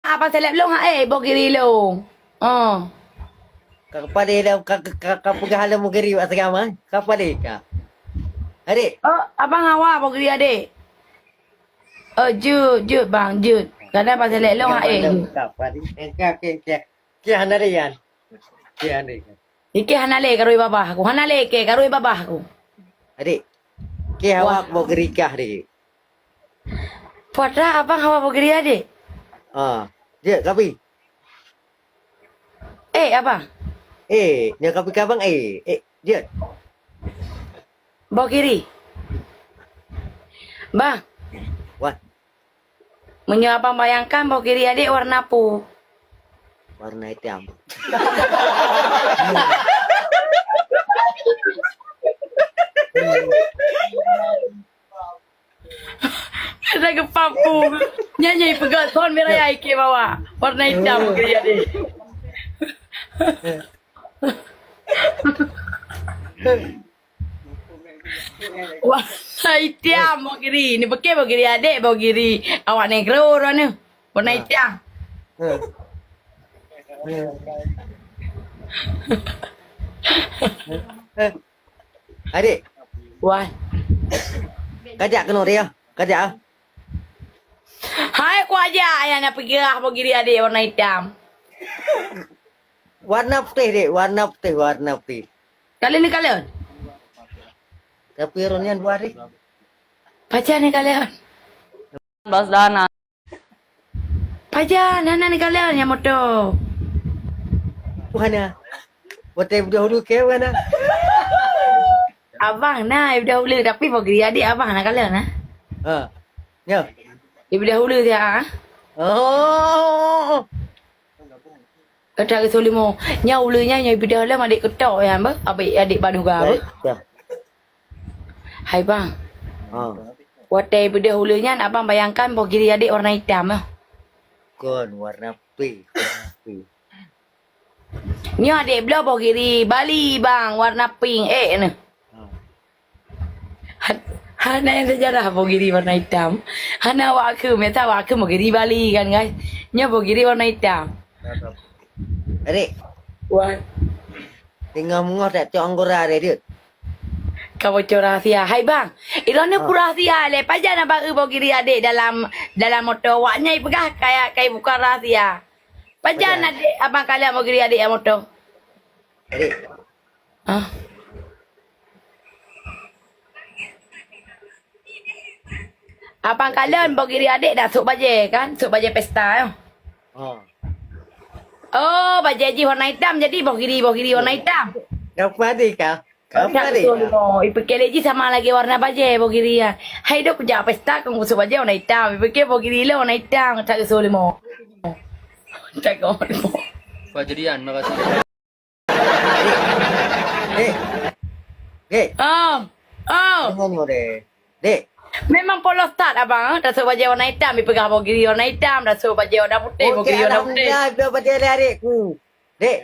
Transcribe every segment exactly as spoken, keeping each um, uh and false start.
Abang seleb lôn hana ék boh giri lôn. Oh. Ka padé lom, ka, ka, ka, ka peugah lom boh giri bak si Gama, eh? Ka padé ka. Adik. Oh, abang hawa boh giri adik. Oh, jeuet, jeuet bang, jeuet. Kadang abang seleb lôn hana ék. Ka padé. Eh, ka, ka, ka. Ka hana rian. Ka hana rian. Ikei hana lé karui babah aku. Hana lé ikei karui babah aku. Adik. Keu hawa boh giri kah, Dik. Peue atra abang hawa boh giri, Adik? Ah, jeuet kapi. Eh, abang. Eh, nyoe kapi keu abang, eh. Eh, jeuet. Boh giri. Bang. Wah. Meunyoe abang bayangkan boh giri adik warna peue? Warna itam. Ada geupapu. Nyan nyang ipeugah kon miraya ikei bawa. Warna itam boh giri adik. Warna itam boh giri. Ni pike boh giri adik, boh giri awak negro droeneuh. Warna itam. Adik. Wah. Kajak keunoe dia. Kajak ah. Hai ku aja ayah na peugah boh giri adik warna itam. Warna putih, Dek. Warna putih, warna putih. Kalon ni kalon. Tapi ron nyan dua hari. Pajan ni kalon. Bos Dana. Pajan, hana ni kalon nyang moto. Mana? Botai budak hulu ke mana? Abang na budak hulu, tapi boh giri adik abang na kalon na. Ha. Ya. Ibudak hulu dia ah. Oh. Kata ke Solimo, nyau le nyai nyai bidah lom adik ketok ya, bah. Abik adik baduga, bah. Baik, ya. Hai bang. Ha. Watèe bidah hulu nyan abang bayangkan boh giri adik warna itam, ah. Kon warna pink, warna pink. Nyoe adik bloe boh giri Bali bang, warna pink, eh, neh. Ha. Han-, hana nyang seujarah boh giri warna itam. Hana awak kheun, biasa awak kheun boh giri Bali kan, guys. Nyoe boh giri warna itam. Adik. Wan. Teungoh meungoh tak cok anggora deh, Dut. Ka bocor rahasia. Hai bang, iroeneuh peue rahasia lé. Pajan abang eu boh giri adik dalam, dalam moto. Wak nyai peugah kaya kai buka rahasia. Pajan adik abang kalon boh giri adik lam moto. Adik. Ah. Abang kalon boh giri adik dah sôk bajèe kan? Sôk bajèe pesta, ya. Ha. Oh, bajèe jih warna itam, jadi boh giri, boh giri warna itam. Apa adik kah? Apa adik kah? Ipike lé jih sama lagèe warna bajèe boh giri, ya. Hai dok jak pesta kong sôk bajèe warna itam. Ipike boh giri lé warna itam, tak geusôh limo. Tak geusôh limo. Fajrian, makasih. Dek. Dek. Oh. Oh. Dengar ni, Dek. Dek. Memang polos that abang, eh? Dah sôk bajèe warna itam, dipeugah boh giri warna itam, dah sôk bajèe warna putih, boh giri warna putih. Okey, alhamdulillah, dah bajèe lé adikku. Dek.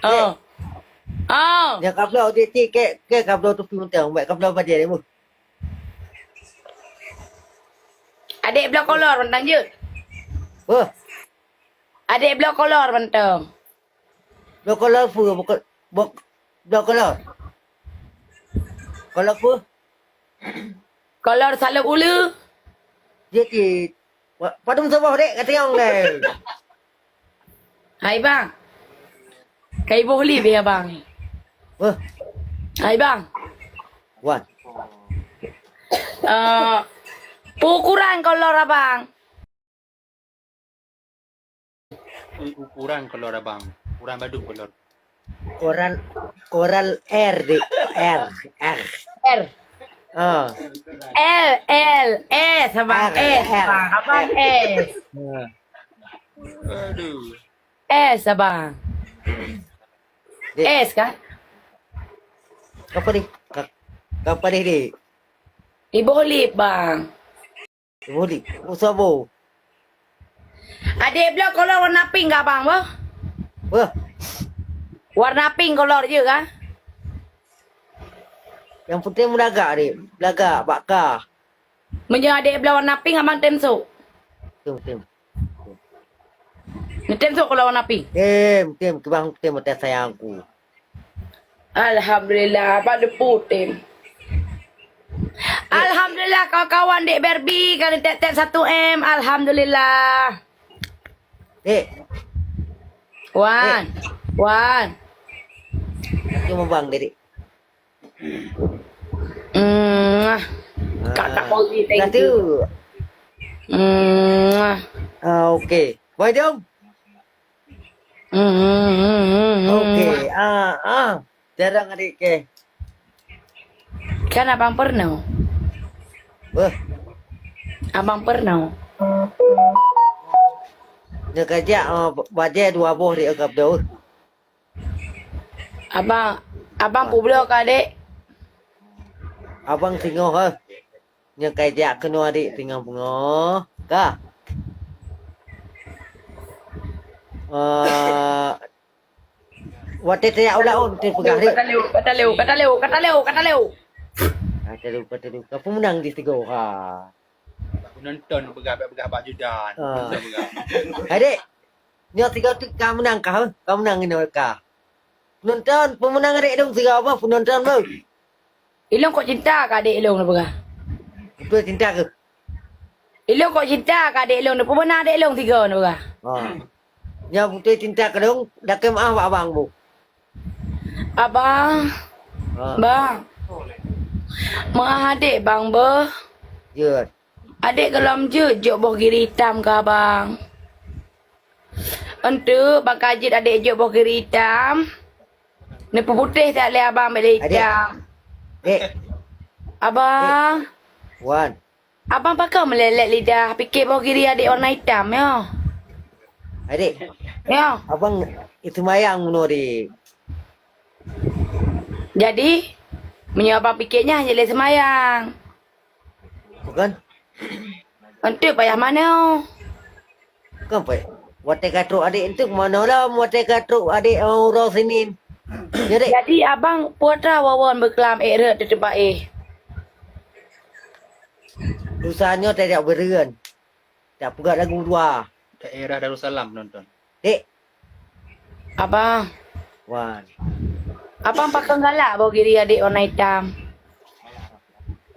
Oh. Dek. Oh. Nyang kabloe titik kek, kek kabloe tupi mantong, buat kabloe bajèe dek, Bu. Adik bloe kolor mantong jeuet. Wah. Adik bloe kolor mantong. Bloe kolor peue? Bloe ko-, bloe, bloe kolor. Kolor peue? Kolor saleueb uleue. Jeuet, jeuet. Wa-, padum saboh dek, ka triong deh. Hai bang. Kai boh lip ya bang. Wah. Hai bang. Wan. Eh, ukuran kolor abang. U-, ukuran kolor abang. Ukuran badum kolor. Ukuran, ukuran R, Dek. R, R. R. Oh. L, L, S, abang. R, S, R, abang. Abang R. S. Ha. Aduh. S, abang. Dek. S, kan? Apa ni? Ka-, apa ni, Dek? Iboh lip, bang. Iboh lip. Oh, sabo. Adik bloe kolor warna pink kah, bang, boh? Wah. Warna pink kolor je, kan? Yang penting meulagak, Dek. Meulagak, bak kah. Meunyoe adik bloe warna pink, abang tem sôk. Tem, tem. Neutem sôk keu lawan api. Tem, tem, kibang tem mata sayangku. Alhamdulillah, bak depu tem. Alhamdulillah, kawan-kawan dek Barbie, kan tek-tek satu M. Alhamdulillah. Dek. Wan. Dek. Wan. Cuma bang, Dek. Mwah. Kak tak Ah, mau di thank you. Satu. Mwah. Ah, okey. Boy, jom. Mwah. Okey. Ah, ah. Jarang adik ke. Kan abang pernah. Beuh. Abang pernah. Nyoe kajak, ah, bajée dua boh di agam deuh. Abang, abang publoe ka, Dek? Abang singoh, eh. Nyang kai jak keunoe adik singoh beungoh. Ka. Eh, watée tajak u laôt, teupeugah, Dek. Kata leu, kata leu, kata leu, kata leu, kata leu. Kata leu, kata leu. Ka peue meunang di sigoe, ha. Penonton peugah, peugah bak Judan. Ah. Penonton peugah. Adik, nyoe sigoe teuk ka meunang kah, eh? Ka meunang inoe kah? Penonton, peue meunang adik dong sigoe boh, penonton boh. Ilong kok cinta ka adik ilong neupeugah. Beutôi cinta keuh? Ilong kok cinta ka adik ilong neupeugah, peue meunang adik ilong sigoe neupeugah. Ha. Nyoe beutôi cinta keu dong, dakee meuah bak abang boh. Abang. Ha. Bang. Meuah adik bang beuh. Jeuet. Adik gohlom jeuet jok boh giri itam keu abang. Enteuk bang ka jeuet adik jok boh giri itam. Neupeuputéh that lé abang bèk lé itam. Dek. Abang. Dek. Wan. Abang pakon meulelek lidah, pike boh giri adik warna itam nyoe. Adik. Nyoe. Abang seumayang bunoe, Dik. Jadi, meunyoe abang pike nyan, jeuet lé seumayang. Bukan? Enteuk payah manoe. Kan payah. Watèe ka trok adék enteuk manoe lom, watèe ka trok adék, eh, uroe Senin. Jadi, jadi abang peue atra wawan beuklam ék rhot di teumpat éh? Lusa nyoe tajak beureuen. Tak peugah lagu dua. Daerah Darussalam nonton. Dek. Abang. Wan. Abang pakon galak boh giri adék warna itam?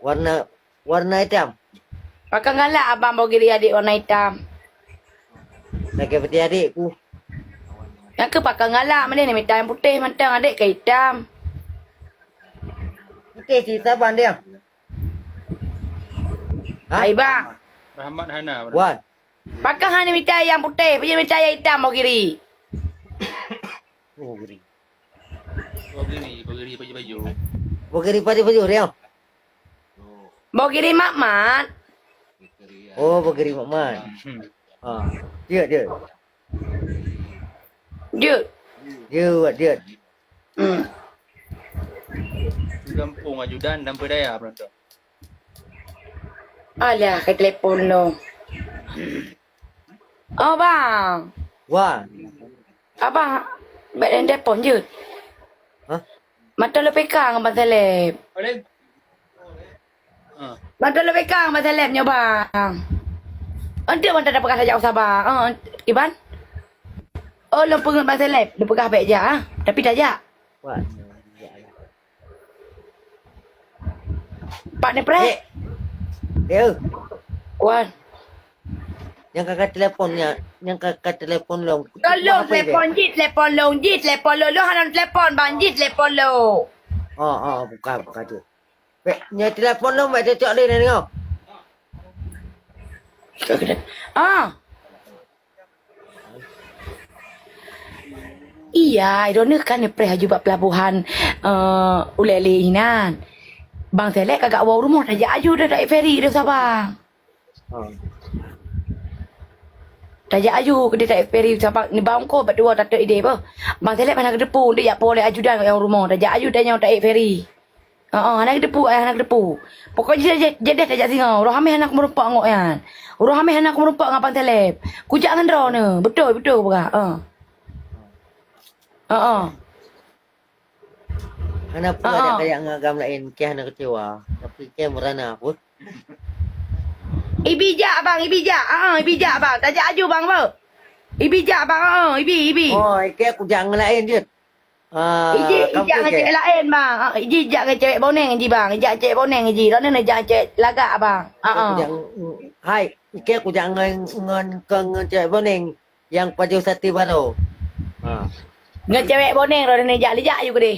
Warna, warna itam? Pakon galak abang boh giri adék warna itam? Lagèe peuti adék ku. Nyang keuh pakon galak, meunyoe mita nyang putéh mantong adék ka itam. Putéh cit saban dia. Ha? Hai, bang. Rahmat hana. Wan. Pakon hana mita nyang putéh, peue mita nyang itam boh giri? Oh, giri. Boh giri, boh giri baju-baju. Boh giri baju-baju dia. Boh giri mat-mat. Oh, boh giri mat-mat. Hmm. Ha. Dia, dia. Jeuet. Jeuet, jeuet. Hmm. Gampông ajudan dan peudaya penonton. Alah, ka telepon lom. Oh, bang. Wan. Abang, bèk telepon jeuet. Hah? Mantong lôn peka ngon Bang Seleb. Alek. Ha. Mantong lôn peka ngon Bang Seleb nyoe, bang. Enteuk mantong tapeugah tajak u Sabang. Ha, kiban? Oh, lôn peungeut Bang Seleb, lôn peugah bèk jak, ha. Tapi tajak. Wah. Pak Nepreh? Eh. Eh. Wan. Nyang ka, ka telepon nya, nyang ka, ka telepon lom. Lôn, lôn telepon jih, telepon lôn jih, telepon lôn, lôn hana telepon, bang jih telepon lôn. Oh, oh, bukan, bukan tu. Bèk, nyang telepon lôn, bèk cocok lé nyoe. Ah. Iya, droeneuh kan neupreh aju bak pelabuhan, eh, ulèe lé inan. Bang Seleb ka gak woe rumoh, tajak aju deh taék feri deh Sabang. Oh. Tajak aju keudeh taék feri Sabang, nibak ongkoh bak dua tatot idéh beuh. Bang Seleb hana geuteupeue, dek jak po lé ajudan nyang rumoh, tajak aju tanyoe taék feri. Heeh, hana geuteupeue, hana geuteupeue. Pokok jih jadeh tajak singoh, uroe Hamèh hana kumeurumpok ngon nyan. Uroe Hamèh hana kumeurumpok ngon Bang Seleb. Kujak ngon droeneuh, beutôi, beutôi kupeugah. Heeh. Heeh. Hana peue, heeh, ada kayak ngon agam laén, kèe hana kecewa. Tapi kèe meurana pun. Ibi jak, bang, ibi jak. Heeh, ibi jak, bang. Tajak aju, bang, beuh. Ibi jak bang, oh, ibi, ibi. Oh, ikei kujak ngon laén jeuet. Ah, Iji ijak ngon cewek laén bang. Ah, iji ijak ngon cewek boneng iji bang. Ijak cewek boneng iji. Roh ni ijak cewek lagak bang. Ah, ah. Hai, ikei kujak ngon ngon ngon cewek boneng yang pajoh sati baroe. Ha. Ngon cewek boneng roh ni ijak lijak yuk deh.